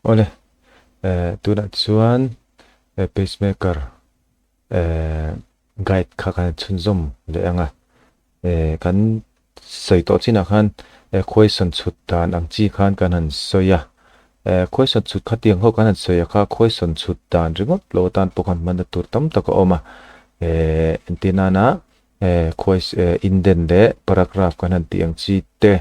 Awle, tunah chuan pacemaker guide kha kan chhunzawm leh ang a, kan sawi tawh chinah khan question chhut dan ang chi khan kan han sawi a, question chhut khatiang ho kan han sawi a kha question chhut dan ringawt lo atan pawh khan hmanna tur tam tak a awm a, entir nana Indent leh paragraph kan han tih ang chi te,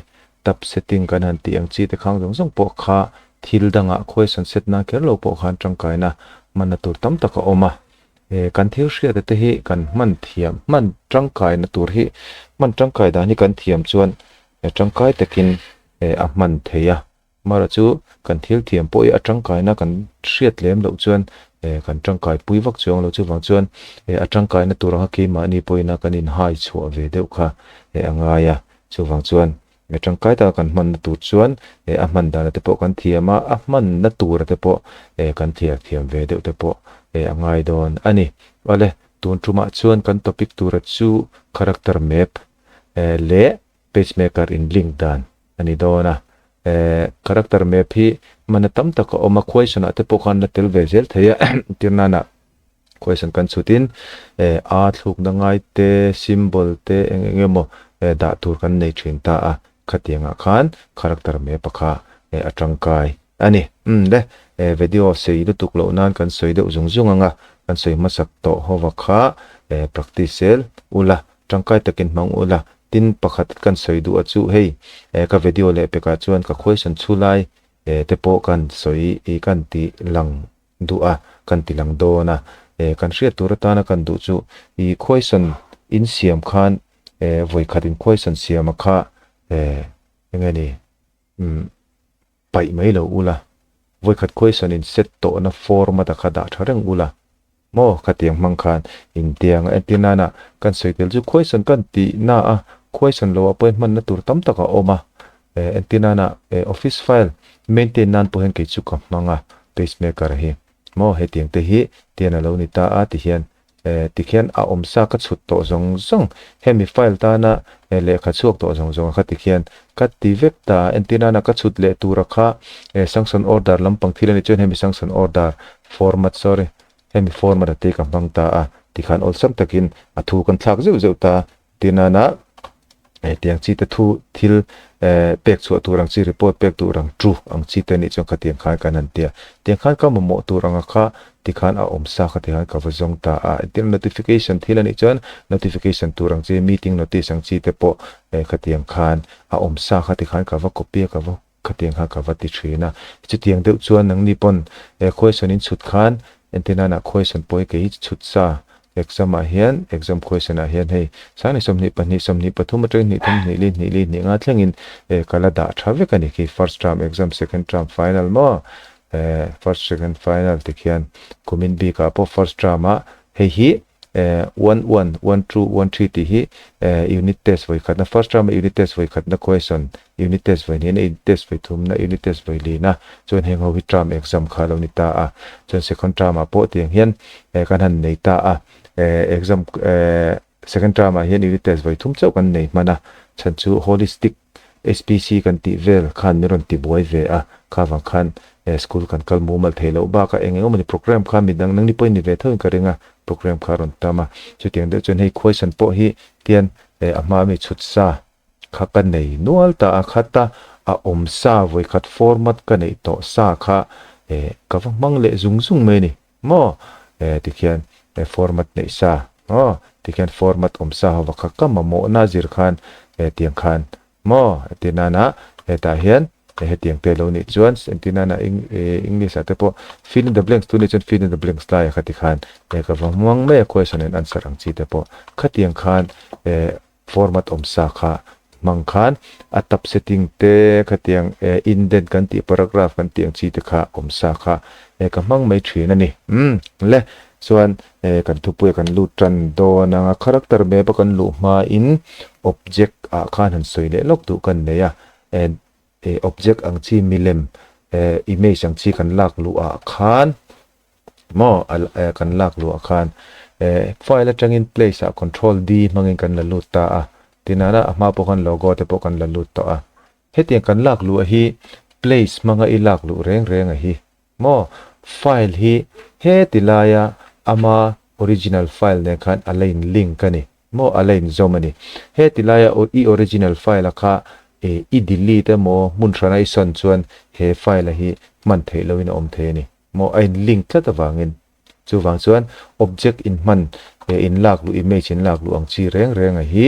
tab setting kan han tih ang chi te khang zawng zawng pawh kha thil dangah question set nan kher lo pawh khan tangkaina hmanna tur tam tak a awm a. Kan thil hriata te hi kan hman thiam, hman tangkaina tur hi, hman tangkai dan hi kan thiam chuan tangkai takin a hman thei a. Mara chu kan thil thiam pawh hi a tangkaina kan hriat lem loh chuan kan tangkai pui vak chuang lo. Chuvang chuan a tangkaina tur anga keimahni pawhin a kan inhai chhuah ve deuh kha a ngai a. Chuvang chuan tangkai taka kan hmanna tur chuan a hman dana te pawh kan thiam a, a hmanna tura te pawh kan thiar thiam ve deuh te pawh a ngai dawn a ni. Awle, tun tumah chuan kan topic tura chu character map leh pacemaker in link dan a ni dawn a. Character map hi hmana tam tak a awm a, question ah te pawh khan la tel ve zel thei a, tir nana question kan chhutin a thlukna ngai te, symbol te eng eng emaw dah tur kan nei thin ta a, khatiangah khan character map a kha a tangkai a ni. Umm le, video sei lutuk loh nan kan sawi deuh zung zung ang a, kan sawi hmasak tawh hova kha practice zel ula, tangkai takin hmang ula, Tin, pakhat kan sawi duh a chu hei, ka video leh pekah chuan ka question chhu lai te pawh kan sawi i kan ti lang duh a, kan ti lang dawn a. Kan hriat tur atana kan duh chu i question in siam khan vawikhat in question siam a kha enge ni paih mai lo ula, vawikhat question in set tawhna format a kha dah tha reng ula maw khatiang hmang khan intiang a entir nana kan sawi tel chu question kan tih na a question lo ah pawhin hmanna tur tam tak a awm a, entir nana office file maintain nan pawh hian kei chu ka hmang a pacemaker hi maw hetiang te hi tian a lo ni ta a ti hian Tikhian a awmsa ka chhut tawh zawng zawng, hemi file tana lehkha chhuak tawh zawng zawng a kha tikhian ka ti vek ta a, entir nana ka chhut leh tura kha sanction order lampang thil a nih chuan hemi sanction order format sorry hemi format a te ka hmang ta a, tikhan awlsam takin a thu kan thlak zeuh zeuh ta. Tinana tiang chi te thu thil pek chhuah tur ang chi report pek tur ang chu ang chi te nih chuan khatiang khan kan han tia. Tiang khan ka mamawh tur anga kha tikhan a awm sa kha tikhan ka va zawng ta a. Engtin notification thil a nih chuan notification tur ang chi meeting notice ang chi te pawh khatiang khan a awm sa kha tikhan ka va copy a ka va khatiang khan ka va ti thin a. Chutiang deuh chuan nangni pawn question in chhut khan entirnana question pawh hi kei hi chhut sa exam ah hian exam question ah hian hei sangni 22 23 atangin hnih thum hnih li hnih li hnih nga thlengin ka la dah tha vek a ni khi first term exam second term final maw first second final tikhian kumin bikah pawh first term ah hei hi One one, one two, one three tih hi unit test vawi khatna, first term a unit test vawi khatna question, unit test vawi hnihna, unit test vawi thumna, unit test vawi lina, chuan heng ho hi term exam kha a lo ni ta a. Chuan second term ah pawh tiang hian kan han nei ta a, exam second term ah hian unit test vawi thum chauh kan nei hman a, chhan chu holistic HPC kan tih vel khan min rawn ti buai ve a, kha vang khan school kan kal mumal thei loh bakah eng eng emawni program kha midang nangni pawhin ni ve tho in ka ring a, program kha a rawn tam a. Chutiang deuh chuan hei khuaisan pawh hi tian a hma ami chhut sa kha ka nei nual ta a, khata a awm sa vawikhat format ka neih tawh sa kha ka va hmang leh zung zung mai a ni maw tikhian format neih sa maw tikhian format awm sa ho va kha ka mamawhna zir khan tiang khan maw entir nana hetah hian hetiang te lo nih chuan entir nana English ah te pawh fill in the blanks tu nih chuan fill in the blanks lai a kha tikhan ka va hmang mai a question and answer ang chi te pawh khatiang khan Format awm sa kha hmang khan a tab setting te khatiang indent kan tih paragraph kan tih ang chi te kha awm sa kha ka hmang mai thin a ni. Umm le chuan kan thupuia kan lut tan dawn ang a character map a kan luh hmain object ah khan han sawi leh lawk duh kan nei a object ang chi milem image ang chi kan lak luh ah khan Maw kan lak luah khan file atangin place ah control D hmangin kan la lut ta a, tinana a hma pawh khan logo te pawh kan la lut tawh a. Hetiang kan lak luah hi place hmanga i lak luh reng reng a hi. Maw? File hi heti laia ama original file nen khan a la in link a ni. Maw? A la inzawm a ni. Heti laia i original file a kha i delete emaw hmun hrana i sawn chuan he file a hi hman theih loin a awm thei a ni. Maw? A in link tlat avangin. Chuvang chuan object in hman in lak luh image in lak luh ang chi reng reng a hi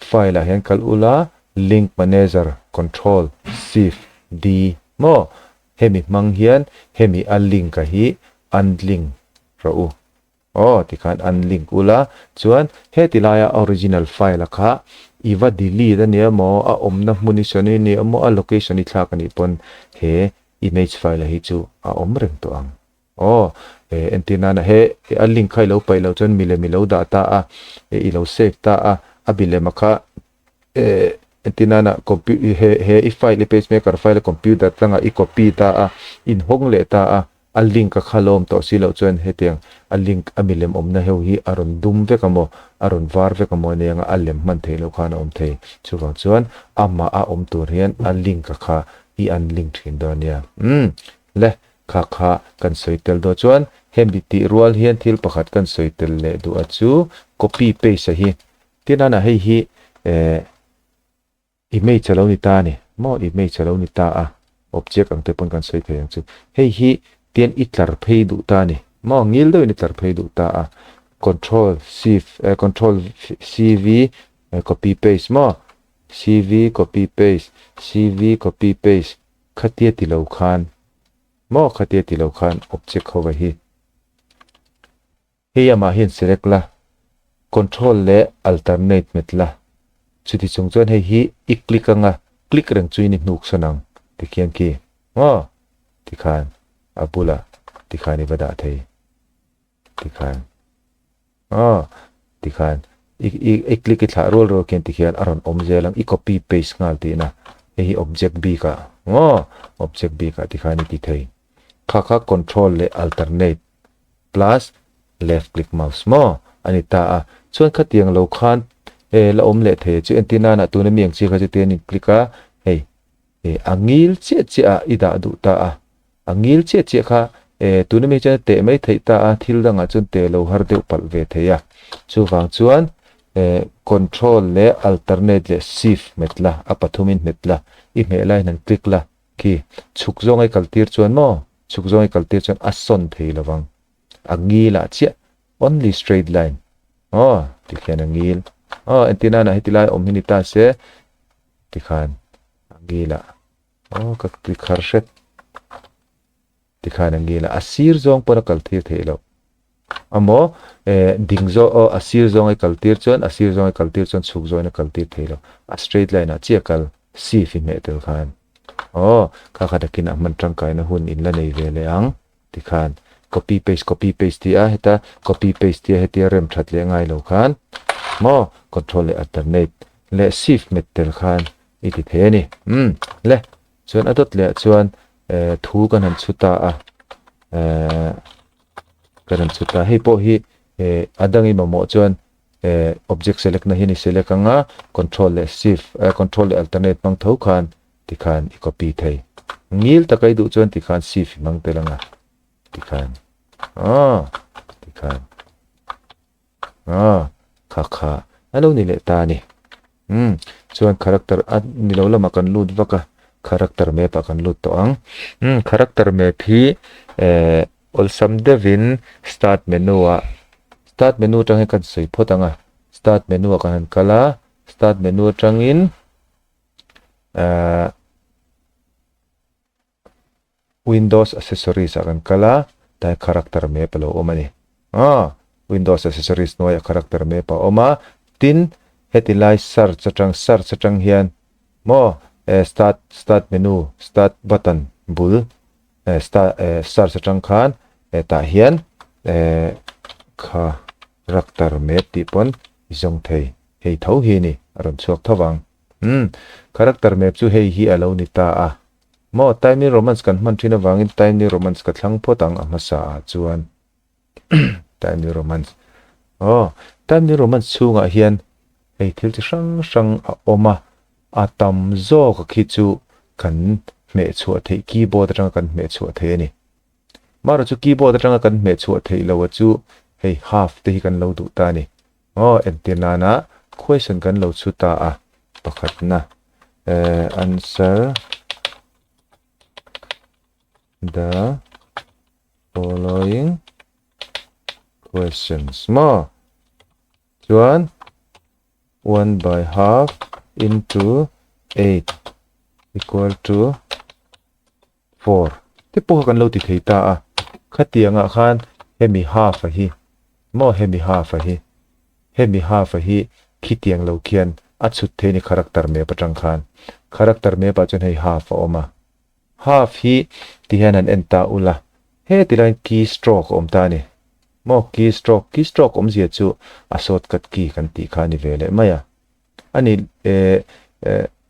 file ah hian kal ula link manager control shift D maw hemi hmang hian hemi a link a hi unlink rawh u aw tikhan unlink ula chuan heti laia original file a kha i va delete ania maw a awmna hmun i sawn ania maw a location i thlak anih pawn he image file a hi chu a awm reng tawh ang. Aw, e, entir nana he a link kha i lo paih loh chuan milem i lo dah ta a, e, i lo save ta a, a bilem a kha, e, entir nana compu he he i file i pacemaker file a computer tlangah i copy ta a, inhawng leh ta a, a link a kha lo awm tawh si loh chuan hetiang a link a milem awmna heu hi a rawn dum vek a maw, a rawn var vek a maw ania nga a lem hman theih loh khan a awm thei. Chuvang chuan amah a awm tur hian a link a kha i unlink thin dawn ania. Umm, le. Kha kha kan sawi tel daw chuan hemi tih rual hian thil pakhat kan sawi tel leh duh a chu copy paste a hi. Tin a hei hi eh image a lo ni ta a ni maw image a lo ni ta a object ang te pawn kan sawi thei ang chu. Hei hi tian i tlar phei duh ta a ni maw ngil deuhin i tlar phei duh ta a control shift eh control cv copy paste maw cv copy paste cv copy paste Khatia ti lo khan maw khatia ti lo khan object ho va hi. Hei amah hian select la, control leh alternate hmet la. Chuti chung chuan hei hi i click anga click reng chu in i hnuk sawn ang tikhian khi maw tikhan a bulah tikhan i va dah thei tikhan. Aw, tikhan i i i click i thlah rual rual khian tikhian a rawn awm zel ang, i copy paste nghal tihna, hei hi object bik ah aw object bik ah tikhan i ti thei. Kha kha control leh alternate plus left click mouse maw a ni ta a, chuan khatiang lo khan e la awm leh thei chu entir nana tuna mi ang chi kha chu tian in click a, hei e a ngil chiah chiah ah i dah duh ta a. A ngil chiah chiah kha e tuna mi chuan a teh mai theih ta a, thil dangah chuan teh lo har deuh palh ve thei a. Chuvang chuan e control leh alternate leh shift hmet la, a pathumin hmet la, i hmeh laiin han click la khi chhuk zawnga i kal tir chuan maw chhuk zawnga i kal tir chuan a sawn thei lo vang. A ngilah chiah only straight line aw tikhian a ngil aw entir nana heti lai awm hi ni ta se tikhan a ngilah. Aw ka click har hret. Tikhan a ngil a, a sir zawng pawn a kal tir theih loh. Amaw eh ding zawh aw a sir zawng a kal tir chuan a sir zawng a kal tir chuan chhuk zawhin a kal tir theih loh. A straight line ah chiah kal si fi hmeh tel khan. Aw kha kha takin a hman tangkaina hun in la nei ve leh ang. Tikhan copy paste copy paste tih a heta copy paste tia hetia rem that leh ngai lo khan maw control leh alternate leh shift hmet tel khan I ti thei a ni. Umm, le, chuan a dawt leh chuan eh thu kan han chhu ta a, eh kan han chhu ta. Hei pawh hi eh a dangin mamawh chuan eh object select na hian i select ang a, control leh shift eh control leh alternate hmang tho khan tikhan i copy thei. Ngil taka i duh chuan tikhan shift i hmang tel ang a, tikhan aw tikhan. Ah, kha kha a lo ni leh ta a ni. Umm, chuan character a ni lo lamah kan lut vak a, character map ah kan lut tawh ang. Umm, character map hi eh awlsam deuhin start menu ah, start menu atang hian kan sawi phawt ang a, start menu ah kan han kal a, start menu atangin eh Windows Accessories ah kan kal a, tlai character map a lo awm a ni. Aw, Windows Accessories hnuaiah character map a awm a, tin heti lai search atang search atang hian maw eh start start menu start button bul eh start eh search atang khan eh tah hian eh character map tih pawn i zawng thei hei tho hi a ni a rawn chhuak tho vang. Umm character map chu hei hi a lo ni ta a. Maw Tiny Romance kan hman thin avangin Tiny Romance ka thlang phawt ang a hmasa ah chuan Tiny Romance aw Tiny Romance chhungah hian hei thil chi hrang hrang a awm a a tam zawk a khi chu kan hmeh chhuah theih keyboard atanga kan hmeh chhuah theih a ni. Mara chu keyboard atanga kan hmeh chhuah theih loh a chu hei half te hi kan lo duh ta a ni. Aw entir nana question kan lo chhu ta a pakhatna eh answer the following questions maw chuan 1 by half into 8 equal to 4 te pawh kha kan lo ti thei ta a, khatiangah khan hemi half a hi maw hemi half a hi hemi half a hi khitiang lo khian a chhut thei a ni character map atang khan character map ah chuan hei half a awm a half hi ti hian han en ta ula heti laiin key stroke a awm ta a ni maw key stroke key stroke awmzia chu a shortcut key kan tih kha a ni ve leh mai a. A ni eh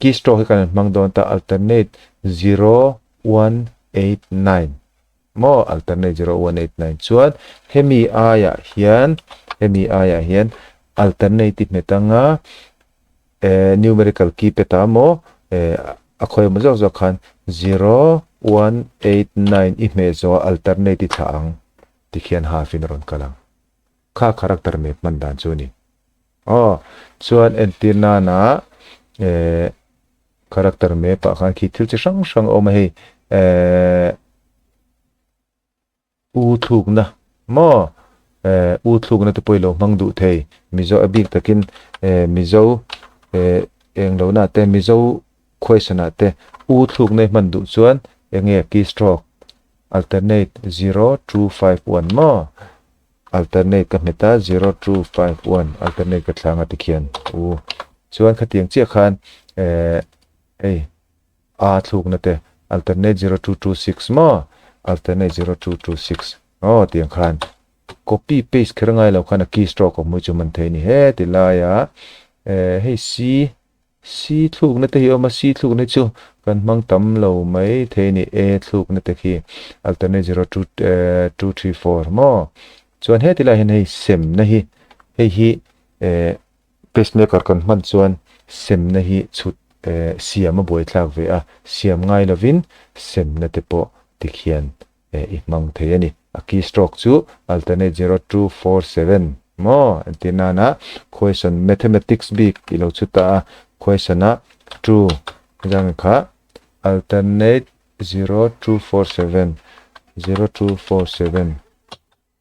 keystroke hi kan han hmang dawn ta alternate 0189 maw alternate 0189 chuan hemi aiah hian hemi aiah hian alternate i hmet anga eh numerical keypad ah maw eh a khawi emaw zawk zawk khan 0189 i hmeh zawh a alternate i thlah ang tikhian half in a rawn kal ang. Kha character map hman dan chu a ni. Aw, chuan entir nana eh character map ah khan khi thil chi hrang hrang a awm a hei eh u thlukna maw eh u thlukna te pawh i lo hmang duh thei Mizo a bik takin eh Mizo eh eng lo na te Mizo question ah te u thlukna i hman duh chuan enge keystroke alternate 0251 maw. Alternate ka hmet a, 0251 alternate ka thlang a tikhian u chuan khatiang chiah khan eh hei a thlukna te alternate 0226 maw alternate 0226 aw tiang khan copy paste kher ngai lo khan a keystroke awm hi chu man thei a ni he ti laia eh hei c C thlukna te hi a awm a, C thlukna hi chu kan hmang tam lo mai thei a ni, A thlukna te khi alternate 0 2 2 3 4 maw? Chuan heti lai hian hei semna hi hei hi eh pacemaker kan hman chuan semna hi chhut eh siam a buaithlak ve a, siam ngai lovin semna te pawh tikhian eh i hmang thei a ni. A keystroke chu alternate 0247 maw entir nana question mathematics bik i lo chhut ta a question a two zang kha alternate 0247 0247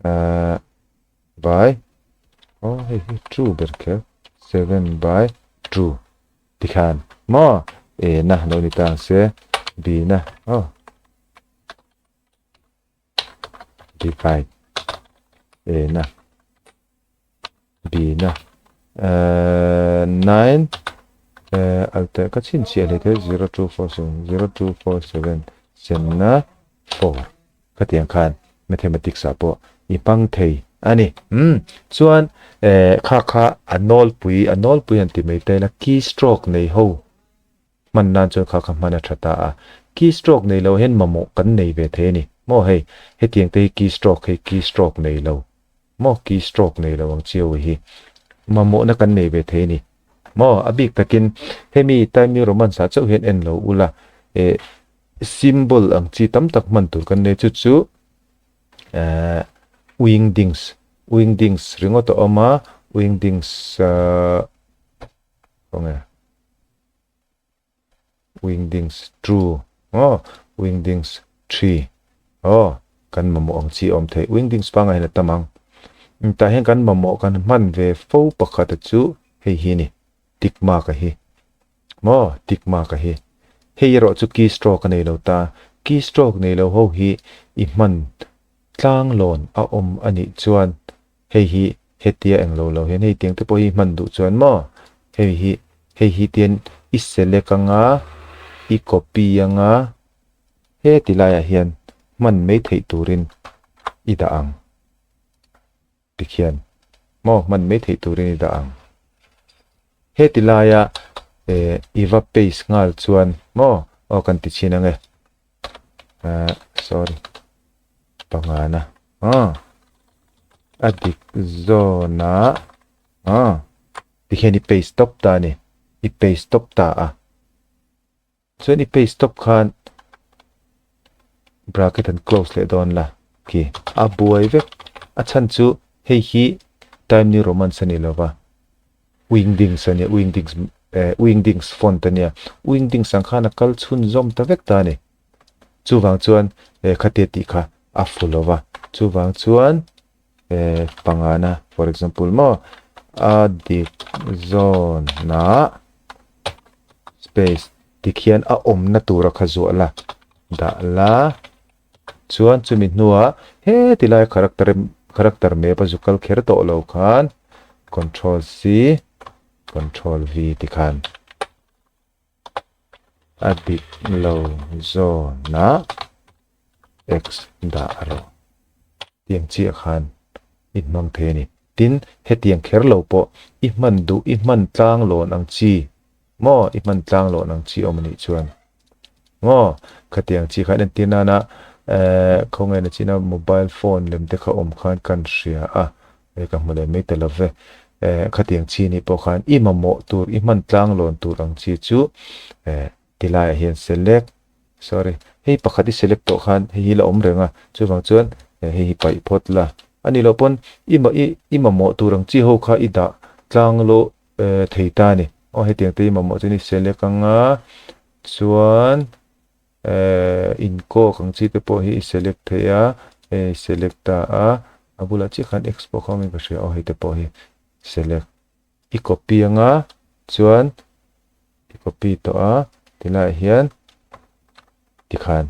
uh, by oh hei hi two ber kher 7 by 2 tikhan maw e na lo ni ta se b na oh divide a na b na 9 alter ka chin chiah hle the 0247 0247 sem na 4 khatiang khan mathematics ah pawh i hmang thei ani um chuan kha kha a nawlpui a nawlpui han ti mai ta ila keystroke nei ho Hman nan chuan kha kha hman a tha ta a, key stroke nei lo hian mamawh kan nei ve thei a ni. Maw hei, hetiang te hi key stroke hei key stroke nei lo. Maw key stroke nei lo ang chiau hi mamawhna kan nei ve thei a ni. Maw a bik takin hemi Time New Romans ah chauh hian en lo ula, eh symbol ang chi tam tak hman tur kan nei chu chu eh wingdings, wingdings ringawt a awm a, wingdings ah khawnge. Wingdings two aw wingdings three aw kan mamawh ang chi a awm thei wingdings pangai hian a tam ang tah hian kan mamawh kan hman ve fo pakhat a chu hei hi a ni tick mark a hi maw tick mark a hi hei erawh chu keystroke a nei lo ta keystroke nei lo ho hi i hman tlanglawn a awm a nih chuan Hei hi hetia englo lo hian hei tiang te pawh hi hman duh chuan maw hei hi hei hi tian i select anga i copy anga heti laiah hian hman mai theih turin i dah ang tikhian maw hman mai theih turin i dah ang heti laia eh i va paste nghal chuan maw aw kan ti chhin ange ah sorry pangana Aw a dik zawn a aw tikhian i paste tawp ta a ni i paste tawp ta a chuan i paste tawp khan bracket an close leh dawn la Khi a buai vek. A chhan chu hei hi Time New Romans a ni lo va, Wingdings a nia, Wingdings eh Wingdings font a nia. Wingdings ang khan a kal chhunzawm ta vek ta a ni. Chuvang chuan eh khatia tih kha a fu lo va. Chuvang chuan eh pangana for example maw a dik zawnah space tikhian a awmna tura kha zuah la dah la. Chuan chumi hnuah heti lai character character map a zu kal kher tawh lo khan control C control V ti khan a dik lo zawnah X dah rawh tiang chiah khan i hmang thei a ni. Tin, hetiang kher lo pawh i hman duh i hman tlang lawn ang chi Maw i hman tlang loh nang chi awm anih chuan maw khatiang chi khan entir nana eh khawngaih na china mobile phone lem te kha awm khan kan hria a hei ka hmu leh mai ta lo ve eh khatiang chi nih pawh khan i mamawh tur i hman tlang lawn tur ang chi chu eh tilaiah hian select sorry hei pakhat i select tawh khan hei hi la awm reng a chuvang chuan hei hi paih phawt la anih loh pawn i i mamawh tur ang chi ho kha i dah tlang loh thei ta a ni. Aw hetiang te hi mamawh chu ni select anga chuan eh inkawk ang chi te pawh hi i select thei a hei select ta a a bulah chiah khan x pawh kha awmin ka hria aw hei te pawh hi select i copy anga chuan i copy tawh a tilaiah hian tikhan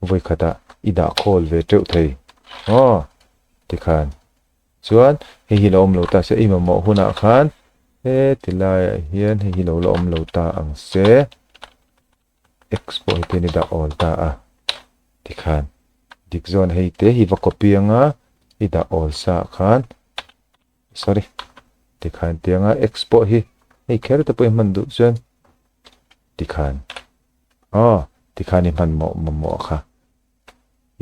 vawikhatah i dah khawl ve teuh thei aw tikhan. Chuan hei hi lo awm lo ta se i mamawh hunah khan heti laiah hian hei hi lo la awm lo ta ang se x pawh hi tian i dah awl ta a tikhan dik zawn hei te hi va copy anga i dah awl sa ah khan sorry tikhan tianga x pawh hi hei kher te pawh i hman duh chuan tikhan aw tikhan i hman mawh mamawh kha.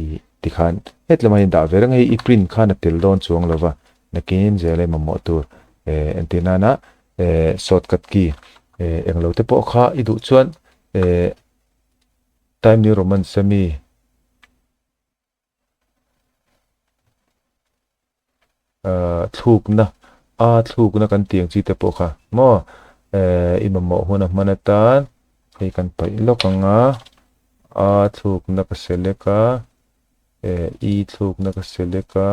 I tikhan het lamah hian dah ve reng a hei i print khan a tel dawn chuang lo va nakin zel a mamawh tur eh entir nana eh shortcut key eh englo te pawh kha i duh chuan eh time new romans a mi eh thlukna a thlukna kan tih ang chi te pawh kha maw eh i mamawh hun a hman atan hei kan paih lawk ang a a thlukna ka select a eh e thlukna ka select a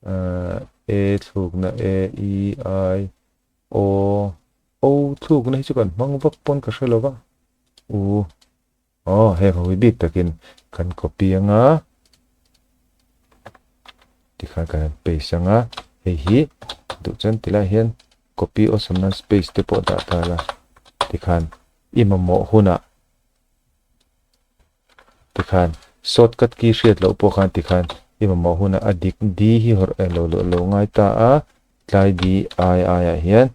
eh a thlukna a e i o o thlukna hi chu kan hmang vak pawn ka hre lo va u. Aw, heng ho hi bik takin kan copy anga tikhan kan han paste anga hei hi duh chuan tilai hian copy awesome nan space te pawh dah ta la tikhan i mamawh hunah tikhan shortcut key hriat loh pawh khan tikhan i mamawh hunah a dik d hi hawrh lo lo ngai ta a Tlai D I I ah hian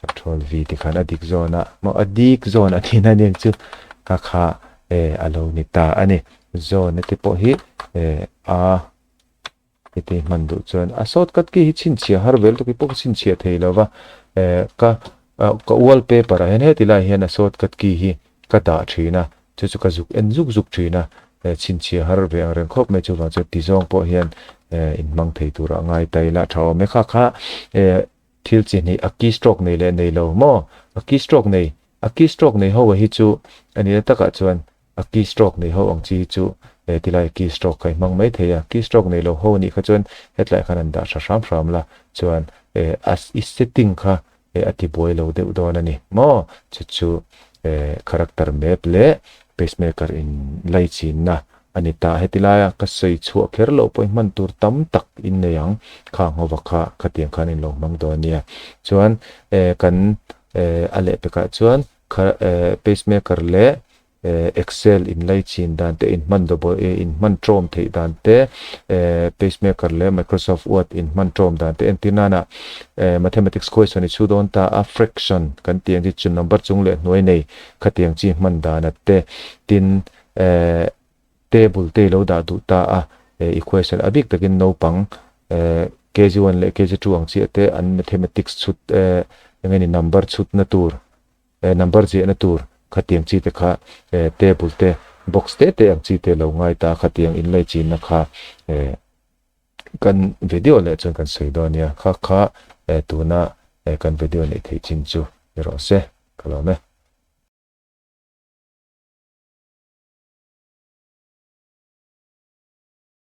control V ti khan a dik zawn a maw a dik zawn a tihna a nia chu ka kha eh a lo ni ta a ni. Zawn a te pawh hi eh a heti hman duh chuan a shortcut key hi chhinchhiah har vel tawk hi pawh ka chhinchhiah thei lo va eh ka ka wallpaper ah hian heti lai hian a shortcut key hi ka dah thin a chu chu ka zuk en zuk zuk thin a eh chhinchhiah har ve ang reng khawp mai chuvang chuan ti zawng pawh hian eh inhmang thei turah a ngai ta ila tha awm e kha kha eh thil chi hnih a key stroke nei leh nei lo maw a key stroke nei a key stroke nei ho hi chu a nihna takah chuan a key stroke nei ho ang chi hi chu eh tilai key stroke kha i hmang mai thei a key stroke nei lo ho nih kha chuan hetlaiah khan an dah tha hram hram la chuan eh a i setting kha eh a ti buai lo deuh dawn a ni maw chu chu eh character map leh pacemaker in lai chinna a ni ta heti laia ka sawi chhuah kher loh pawh hi hman tur tam tak in nei ang khang hova kha khatiang khan in lo hmang dawn nia chuan eh kan eh a lehpekah chuan kha eh pacemaker leh Excel inlaichin dan te, inhman double A inhman ṭawm theih dan te, pacemaker leh Microsoft Word inhman ṭawm dan te entir nana mathematics question i chhu dawn ta a, fraction kan tih ang chi chu number chung leh hnuai nei khatiang chi hman dana te, tin table te i lo dah duh ta a, i question a bik takin naupang KG1 leh KG2 ang chiah te an mathematics chhut eng nge ni number chhutna tur. Number ziahna tur khatiang chi te kha table te box te te ang chi te lo ngai ta khatiang inlei chinna kha eh kan video leh chuan kan sawi dawn nia kha kha eh tuna eh kan video neih theih chin chu ni rawh se ka lawm e.